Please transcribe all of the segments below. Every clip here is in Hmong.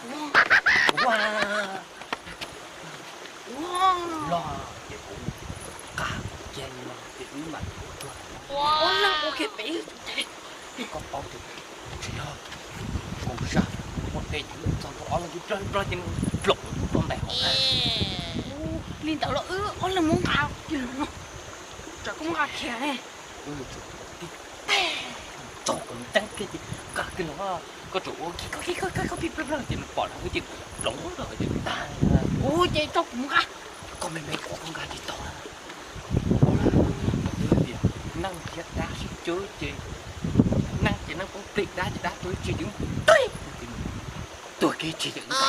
Ua, ua, los ces kuv nqa kiag li no ces wb mam tuag. Ob leeg ua kiag pem. Koj paub tias tsis yog kuv sab, muaj dej ces wb txog ntua ob leeg wb plog plog ces nws ploom wb rau ntais hauv na. Li ntawd los wb ob leeg muab nqa kiag los no, tsam koj muab nqa khiav ne. Txog kom ceeb kiag ces nqa kiag los, koj tsuas ua kiag koj kiag koj kiag koj pib plog plog ces nws pom dheev wb ces ploom los ces tag. Ua ces tso kuv nqa. Koj me me kuv koj nqa ces tau. Koj twb tias neeg thiab dab sib cawb ces neeg ces neeg poob plig, dab ces dab tuag ib tse ces tuag kiag tse ces nqa.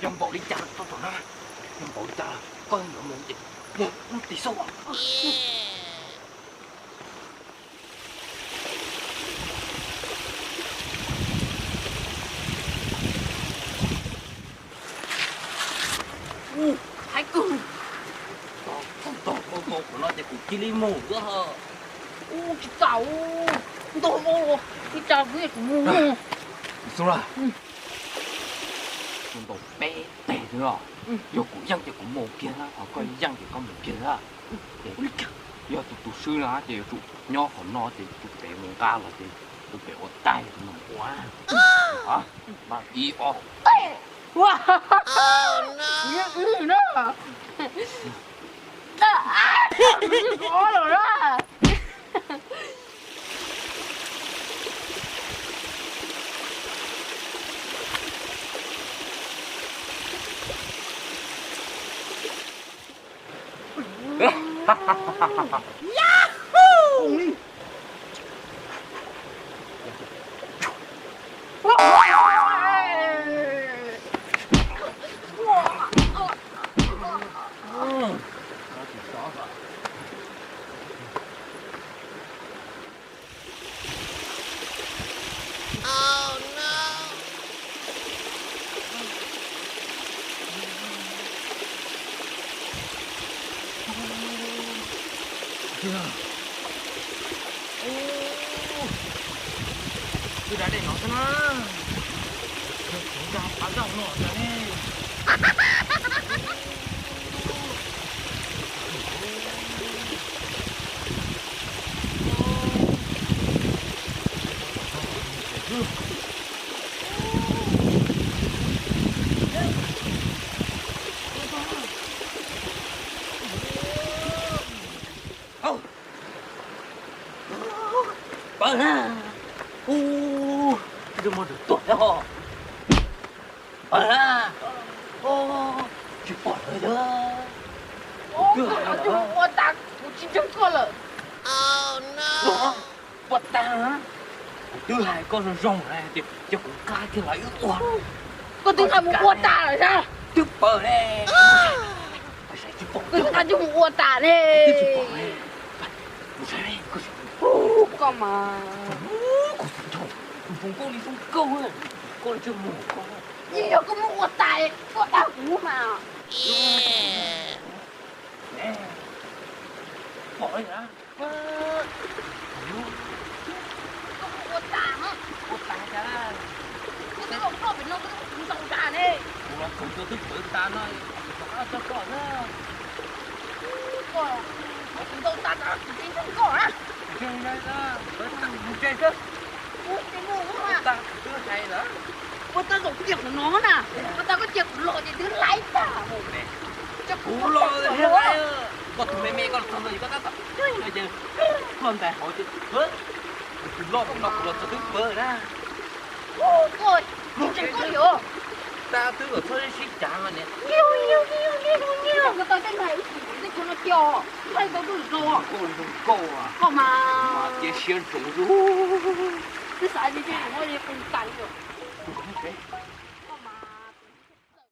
Yog npaum li cas los tau tom no, yog npaum li cas los koj yuav mus ces mus mus tim xauj. Ub, haib kawg. Tog tog tog kuv no ces kuv cia li mus xwb. Ub, tsis txaus, ntog mus, ib tsam kuv kuv mus. Xub laj, kuv ntaus peb teg xwb los, yog kuv yeej ces kuv mus kiag na, ho koj yeej ces koj mus kiag na. Yog tus tus swb na ces yuav tsum nyob qhov no ces tus pem mus nqa los ces tus pem ua tag tus no mus ua. Ib ob. Twb da dej no xwb na. Kuv nqa pab ntaj no tas ne. Pawg na. Ub, ntsej muag ntsws tuag thiab ho. Pawg na. Tsis pom lawm yog. Kuv twb hais lawm. Ua tas, kuv tsis ntseeg koj lawm. Ua tas, kuv twb hais koj zoo zoo hais tias cia kuv nqa kiag los wb ua. Koj twb nqa mus ua tas lawm sas. Twb pawg ne. Koj twb nqa coj mus ua tas ne. Koj mas. Nkauj li zoo nkauj, nkauj li tsis mus koj. Yeej yog koj muab ua tas, koj dag kuv mas. Pom li na. Koj muab ua tas, ua tas cas? Koj twb los ploj pem no koj twb ntsaum tas ne. Kuv los txog tua twb pawv tas no, rov qab tso koj na. Koj, kuv ntsaum tas tas kuv tsis ntseeg koj na. Ntseeg na, mus tsev xwb. Kuv tsis mus lawm. Ua tas kuv twb hais lawm. Ua tas zaum cia kuv no na. Ua tas koj cia kuv los ces twb laib tas. Kuv los, koj tus me me koj los txog no ces koj tab tom no ces koj ntais hauv ces, kuv tus loj no kuv los txog twb pawg na. Koj, koj, koj, tas twb los txog sib cav no ne. Koj tau tej nais ub tsis tej khuv no cia, thaij tau twb zoo. Koj mas. Cia siab ntsoov. Twb xav tias ua li qee tas li.